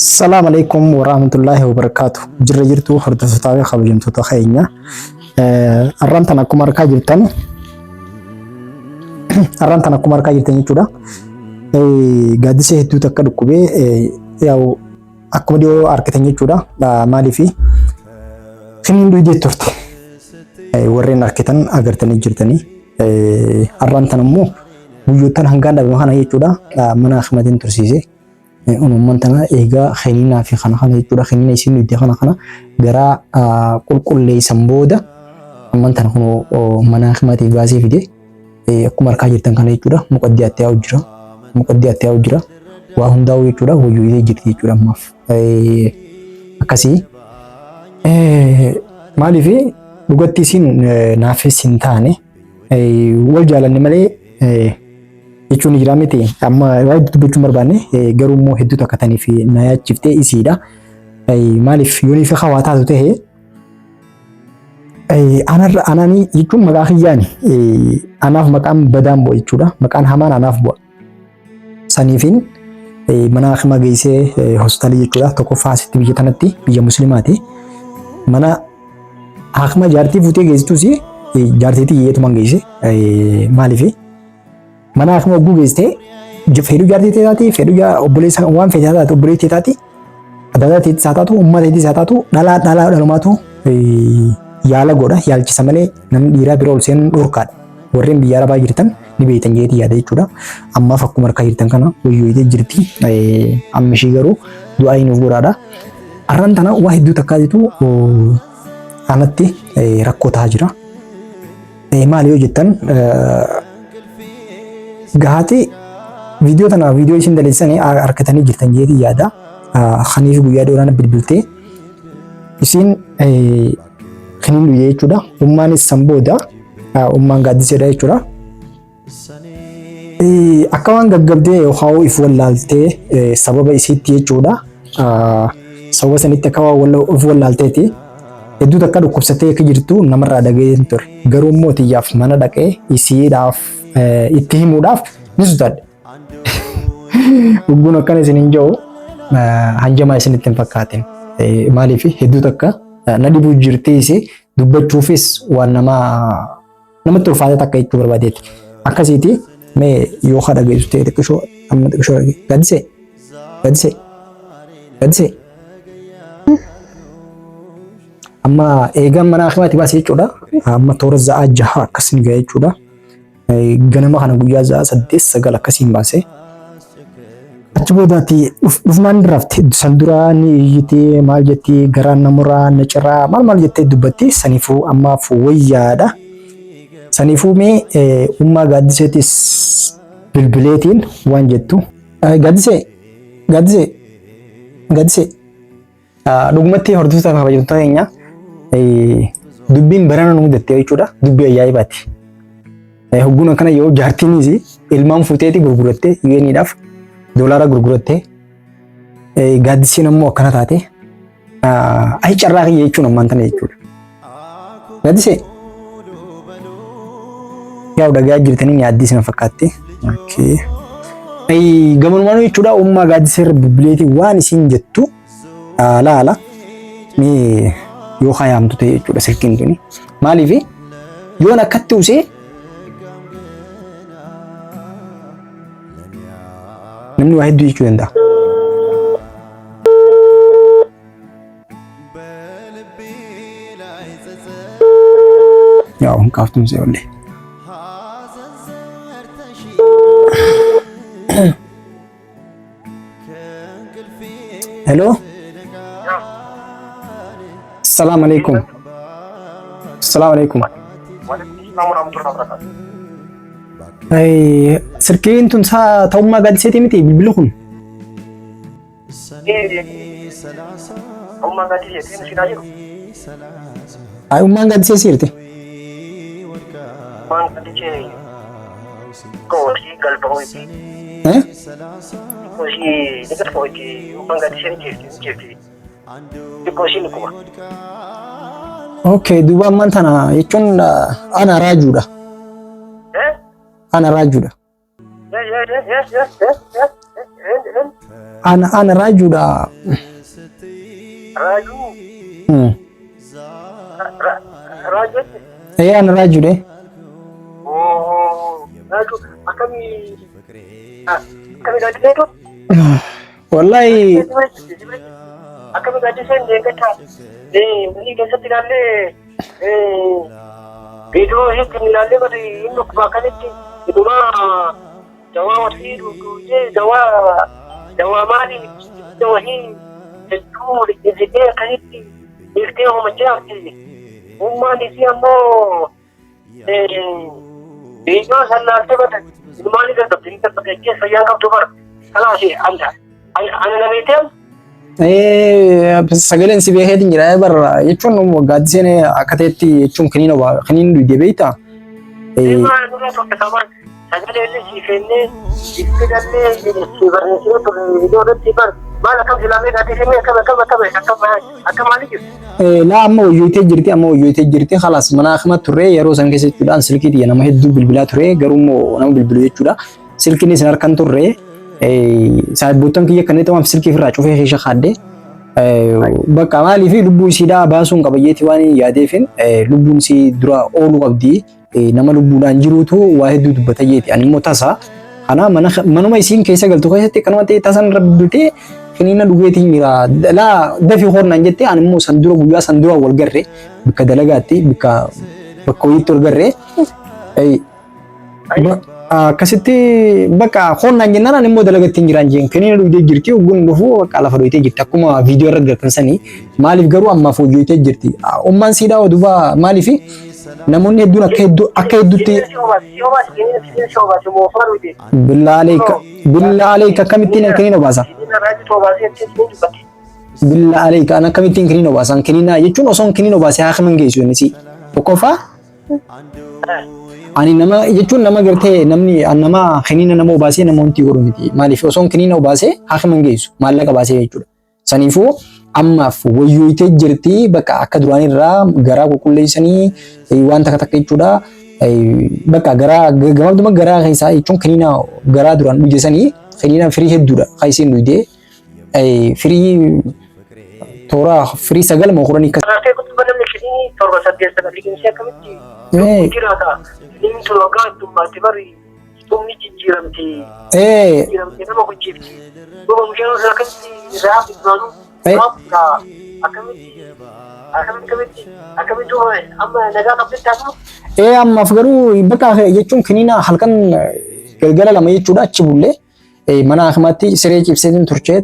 Salaam alaikum warahmatullahi wabarakatuh. Jirra jirtu hordoftootaa fi kabajamtoota keenya. Har'aan tan akkuma argaa jirtan har'aan tan akkuma argaa jirtan jechuudha. Gaaddisee hedduu takka dhukkubee yaa'u akkuma dhiyoo argitan jechuudha. Maaliif kiniin dhuydee turte. Warreen argitan agartanii jirtanii. Har'aan tan immoo guyyoottan hangaan dhabame kana jechuudha. Mana hakimatiin tursiise. Uumamman tana eegaa kiniinaa fi kana kana jechuudha. Kiniina isiin dhuyde kana kana garaa qulqulleessan booda amman tana kun mana hakimatii baasee fide. Akkuma argaa jirtan kana jechuudha. Muqaddii itti yaa'u jira. Muqaddii itti yaa'u jira. Waa hundaa'u jechuudha. Wayyuu jirti jechuudha ammaaf. Akkasii. Maaliif dhugatti isiin naafis hin taane wal jaalanne malee jechuun jira miti. Amma waa hedduu dubbachuu hin barbaanne garuu immoo hedduu takka taniif na yaachiftee isiidha. Maaliif yoonii fi hawaa taatu ta'e anarra anaanii jechuun maqaa kiyyaani anaaf maqaan badaan bu'a jechuudha. Maqaan hamaan anaaf bu'a. Saniifin mana hakimaa geessee hospitaalii jechuudha. Tokkoffaa asitti biyya tanatti biyya musliimaati. Mana hakimaa jaartii fuutee geessitus jaartiitii hiyyeetumaan geesse. Maaliif mana hakimaa hogguu geessitee fedhuu jaartii ta'e taati fedhuu obboleessa waan fedhe taate obboleettii taati adda teetis haa taatu uummata teetis haa taatu dhalaa dhalaa dhalumaatu yaala godha yaalchisa malee namni dhiiraa bira ol seenuun dhorkaadha. Warreen biyya arabaa jirtan ni beektan jeetii yaada jechuudha. Ammaaf akkuma harkaa jirtan kana wayyooyitee jirti. Amma ishii garuu du'aa hin godhaadha. Arraan tana waa hedduu takkaatitu anatti rakkoo ta'aa jira. Maali yoo jettan gahaati viidiyoo tana viidiyoo isin daleessanii harkatanii jirtan jeetii yaada. Kaniif guyyaa dheeraan bilbiltee isiin kiniin dhuyee jechuudha. Ummaanis san booda ummaan gaaddiseedha jechuudha. Akka waan gaggabdee yookaan if wallaaltee sababa isiitti jechuudha. Sababa sanitti akka waan if wallaalteeti. Hedduu takka dhukkubsattee akka jirtu namarraa dhaga'een ture. Garuu immoo tiyyaaf mana dhaqee isiidhaaf itti himuudhaaf ni sodaadhe. Hugguun akkana isin hin jiru hanjamaa isinitti hin fakkaatin. Maaliif hedduu takka na dhibuu jirtiis dubbachuufis waan namaa namatti ulfaatee takka jechuu barbaadeeti. Akkasiiti mee yoo ka dhageessu ta'e xiqqishoo amma xiqqishoo dhage. Gaddisee gaddisee gaddisee. Amma eegaan mana akimaatti baase jechuudha. Amma toora za'aa jaha akkas ni gahe jechuudha. Ganama kana guyyaa za'aa 8 9 akkasiin baase. Achi boodaatti dhufnaan ni rafte. San dura ni iyyiti maal jetti garaan na muraa na ciraa maal maal jettee dubbatti saniifuu ammaaf wayyaadha. Saniifuu mee ummaa gaaddiseetis bilbileetiin waan jettu. Gaaddisee gaaddisee gaaddisee dhugumatti hordoftoota kabajamtoota keenya dubbiin barana nu mudatte jechuudha. Dubbii ajaa'ibaati. Hogguun akkana yoo jaartiinis ilmaan fuuteeti gurgurattee UN'dhaaf doolaara gurgurattee gaaddisiin ammoo akkana taate ayi carraa kiyya jechuun ammaan tana jechuudha. Gaaddisee yaa'u dhagaa jirtanii ni addis na fakkaatti. Gamanumaanuu jechuudha ummaa gaaddisee irra bubbileetii waan isiin jettu laala mee yoo hayaamtu ta'e jechuudha silkiin tuni. Maaliif yoon akkatti usee namni waa hedduu jechuu danda'a. Yaa hin kaaftuun see ollee. Hello. Assalamu alaikum. Assalamu alaikum. Silkiin tun saa ta'ummaa gaaddiseetii miti bilbilli kun. Ummaan gaaddiseetii nu sinaa jiru. Ay ummaan gaaddisee siirti. Ummaan gaadisee kootii galba hoyti. Eh? Xiqqoo ishii ni xiqqoo itti yookaan gaaddisee ni ciifti ni ciifti. Xiqqoo ishii ni quba. Okay, duuba ammaan tana jechuun ana raajuudha. Eh? Ana raajuudha. Ana ana raajuudha. Raajuu. Raajuu. Ee ana raajuudha. Raajuu akkamii akkamii gaaddisee Wallahi akkamii gaaddiseen deeggataa manni keessatti ilaallee viidiyoo hedduu ilaallee bari inni dhukkuba akkamitti dhumaa dawaa wahii dhuguujee dawaa dawaa maali wahii hedduu liqimsitee akkasitti dhiiftee hoomachee hafti. Ummaan isii ammoo Viidiyoo san laaltee bada ilmaan ni dadhabde ni dadhabde jettee fayyaan qabdu bara. Kanaaf ana na beekteem Sagaleen si beekeetiin jira bar jechuun gaaddiseen akka ta'etti jechuun kiniin obaa kiniin duudee beektaa? Ilmaa nurra tokko saban sagalee illee sii kennee bilbilallee sii barreessee ture viidiyoo irratti bar maal akkam silaamee gaaddisee akkam akkam akkam akkam akkam maali jiru. Laa amma wayyootee jirti amma wayyootee jirti khalaas mana akima turre yeroo san keessa jechuudhaan silkii tiyya nama hedduu bilbilaa ture garuu immoo nama bilbilu jechuudha silkiin isin harkan turre saayibboottan kiyya kanneen ta'uuf silkii ofirraa cufee keessa kaadde bakka maaliif lubbuu isiidhaa baasuun qabayyeetii waan yaadeefin lubbuun isii dura ooluu qabdi nama lubbuudhaan jiruutu waa hedduu dubbata jeeti. Ani immoo tasa kana manuma isiin keessa galtu keessatti kanuma ta'e tasan irra bilbiltee kiniina dhugeetiin jira. Laa dafii hornaan jettee ani immoo san dura guyyaa san dura wal garre bikka dalagaatti bikka bakka hojiitti wal garre. Akkasitti bakka hornaan jennaan ani immoo dalagatti hin jiraan jeen kiniina dhugdee jirti ogguun dhufu bakka lafa dhoyitee jirti akkuma viidiyoo irra gartan sanii maaliif garuu ammaaf hojjetee jirti. Ummaan siidhaa duuba maaliif Namoonni hedduun akka hedduu akka hedduutti billaa aleeka billaa aleeka akkamittiin an kiniin obaasa? Billaa aleeka an akkamittiin kiniin obaasa? An kiniinaa jechuun osoo an kiniin obaase haakima hin geessu inni si. Tokkoffaa ani nama jechuun nama gartee namni an nama kiniina nama obaasee nama wanti godhu miti. Maaliif osoo an kiniina obaasee haakima hin geessu maallaqa baasee jechuudha. Saniifuu ammaaf wayyooytee jirti bakka akka duraan irraa garaa qulqulleessanii waan takka takka jechuudha. Bakka garaa gabaabduma garaa keessaa jechuun kiniina garaa duraan dhugde sanii kiniina firii hedduudha kan isiin dhugde firii toora firii 9 moo 10 akkas. Gartee kutuba namni kiniinii 7 8 9 liqimsee akkamitti lubbuu jiraata. Kiniiniin tun waggaa heddummaatti bari Humni jijjiiramti. Jijjiiramti nama hojjeefti. Duuba mucaan sun akkamitti irraa hafe duraanuu maaf akkamitti akkamitti akkamitti akkamitti duuba amma nagaa qabdetti hafu. Ee ammaaf garuu bakka jechuun kiniina halkan galgala 2 jechuudha achi bullee mana hakimaatti siree ciibseetiin turchee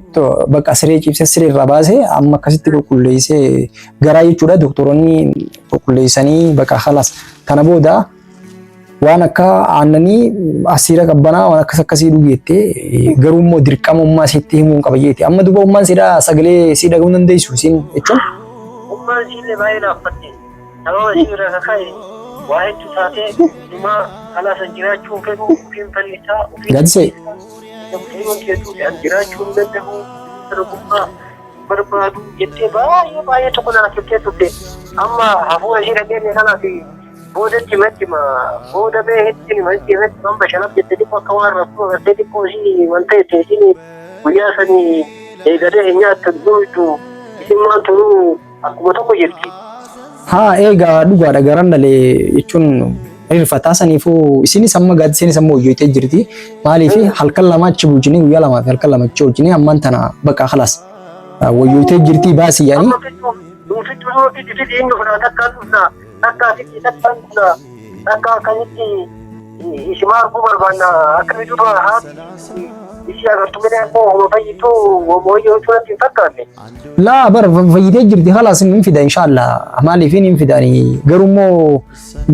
bakka siree ciibsee siree irraa baasee amma akkasitti qulqulleessee garaa jechuudha doktoroonni qulqulleessanii bakka halas kana booda waan akka aannanii asiira qabbanaa waan akkas akkasii dhugi jettee garuu immoo dirqama ummaa sitti himuu hin qaba jeeti. Amma duuba ummaan siidhaa sagalee sii dhaga'uu hin dandeessu isiin jechuun. Ummaan siillee baay'ee laaffatte. Sababa isii irraa kaka'e waa hedduu taatee dhumaa kalaasan jiraachuu hin fedhu ofiin fannisaa ofiin Gaaddisee. mucayyoon keetuu an jiraachuu hin danda'u ogummaa barbaadu jettee baay'ee baay'ee tokko na rakkiftee turte. Amma hafuura ishee dhageenye kanaaf boodatti himatti hima booda mee hetti hima hetti himatti man bashanaf jette xiqqoo akka waan rakkoo agartee xiqqoo ishii wanta jette ishiin guyyaa sanii eegalee hin nyaattu hin dhugdu isin maan turuu akkuma tokko jirti. Haa eegaa dhugaadha garaan dhalee jechuun rifataa saniifuu isinis amma gaaddiseenis amma hojjetee jirti. Maaliif halkan 2 achi bulchinee guyyaa 2 fi halkan 2 achi bulchinee ammaan tana bakka khalaas wayyootee jirti baasii yaani. Amma fiduu nuu fiduu nuu fidi fidi hin dhufnaa takkaan dhufnaa takkaa fidi takkaan dhufnaa takka akkamitti isimaa arguu barbaanna akkami duba haati isii agartu malee ammoo homa fayyituu homa wayyoo natti hin fakkaanne. Laa bar fayyitee jirti khalaas hin fida inshaallah maaliif hin fidani garuu immoo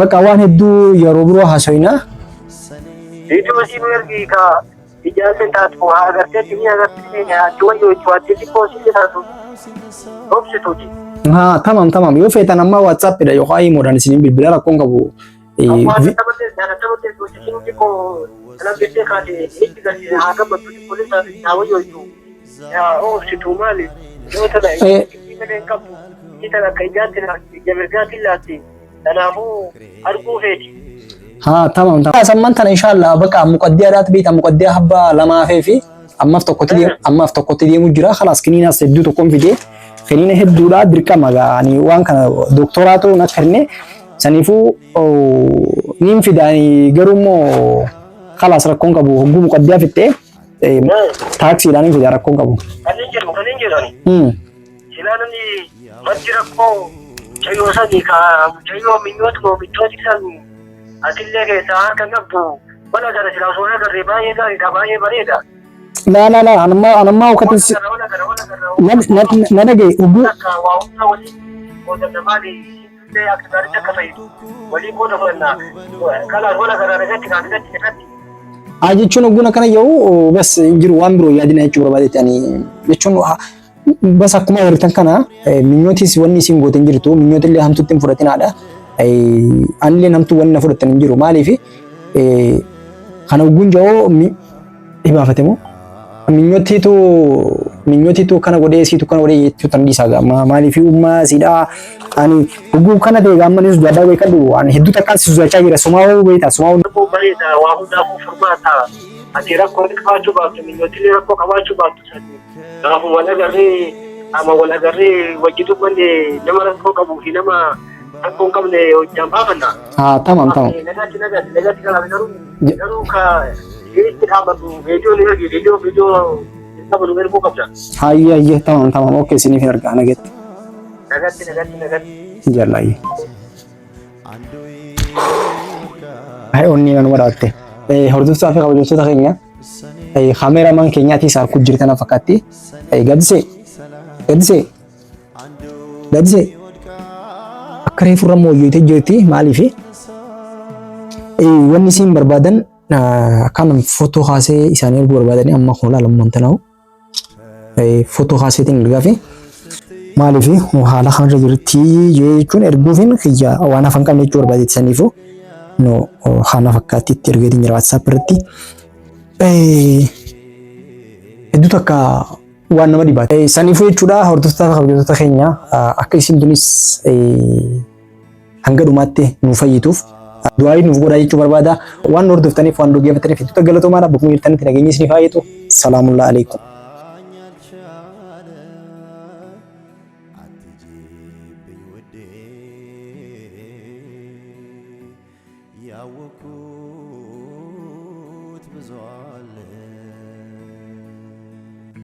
bakka waan hedduu yeroo biroo haasofna. Viidiyoo isii nu ergi ka Ijaarsa taatu haa agartee ni agartee haati wayyoo itti waatti xiqqoo si taatu obsituuti. Haa tamam tamam yoo feetan amma WhatsApp dha yookaan imoodhaan isiniin bilbila rakkoon qabu. Amma taphate jaalatamatee hojjetiin xiqqoo Kanaaf jettee kaate itti galchise haa gammaddu qulqullinsaa fi haa wayyoolchu. Yaa oobsitu maali? Yoo tana isii malee hin qabdu. Isii tana akka ijaatti laatti, ija mirgaatiin laatti. Kanaafuu arguu feeti. Haa tamam tamam. Samman tana inshallah bakka muqaddiyaadhaat beekta muqaddiyaa habba lamaa fee fi ammaaf tokkotti deemu ammaaf tokkotti deemu jira khalaas kiniinaas hedduu tokkoon fidee kiniina hedduudha dirqama gaa ani waan kana doktoraatu na kenne saniifuu niin fida ani garuu immoo khalaas rakkoon qabu hogguu muqaddiyaa fixxee taaksiidhaan hin fida rakkoon qabu. Kan hin jedhu kan hin jedhu ani. Silaa namni maddi rakkoo mucayyoo sani ka mucayyoo minyootuma michooti san atillee keessaa harka qabdu wal agarra silaa osoo wal agarree baay'ee gaariidha baay'ee bareeda. Laa laa laa anammaa anammaa wakati Wal agarra wal agarra wal agarra. na na dhagaye hogguu Akka waa hundaa waliin qoodanna maali illee akka gaariitti akka fayyadu waliin qooda fudhanna. Kalaas wal agarra nagatti kaa nagatti nagatti. Haa jechuun hogguun akkana jedhu bas hin jiru waan biroo yaadina jechuu barbaadetti ani jechuun bas akkuma agartan kana minyootis wanni isin goote hin jirtu minyoota illee hamtuutti hin fudhatinaadha. Anillee hamtuu wanni na fudhatan hin jiru maaliif kana hogguun jedhu dhibaafate moo minyootiitu minyootiitu kana godhee siitu kana godhee jechuu tan dhiisaa gaama maaliif ummaa siidhaa ani hogguu kana ta'e gaama ni sodaadhaa beekadhu ani hedduu takkaan si sodaachaa jira sumaa beektaa sumaa Rakkoo bareeda waa hundaafuu furmaata. Ati rakkoo qabaachuu baattu minyootillee rakkoo qabaachuu baattu sanii. Gaafa wal agarree ama wal agarree wajji dubbanne nama rakkoo qabuu fi nama rakkoo hin qabne hojjaan baafanna. Haa tamam tamam. Nagaatti nagaatti nagaatti kalaaf garuu garuu ka itti dhaabbatu viidiyoo ni argi viidiyoo viidiyoo hin qabu nu erguu qabda. Hayyee hayyee tamam tamam okey isiniif hin argaa nagaatti. Nagaatti nagaatti nagaatti. Jalla hayyee. Ay onni nanuma dhaabatte. Hordoftoota fi kabajamtoota keenya kaameeramaan keenyaatii isaa arguu jirtan fakkaatti. Gaddisee gaddisee gaddisee akka reefu irra mooyyoitee jirti maaliif wanni isiin barbaadan akkaan footoo kaasee isaanii erguu barbaadanii amma kun ilaalamu wanta footoo kaaseetiin ergaa fi maaliif haala kanarra jirti jechuun erguufiin kiyya waan hafan qabne jechuu barbaadeetti saniifu no haala fakkaatti itti ergeetiin jira WhatsApp irratti. Hedduu takka waan nama dhibaate. Saniifuu jechuudha hordoftoota fi kabajamtoota keenya akka isin tunis hanga dhumaatti nu fayyituuf du'aayii nuuf godhaa jechuu barbaada. Waan nu hordoftaniif waan nu dhaggeeffattaniif hedduuta galatoomaadha. Bakkuma jirtanitti nageenyi isiniif haa ta'u. Salaamullaa alaikum. ያወኩት ብዙ አለ።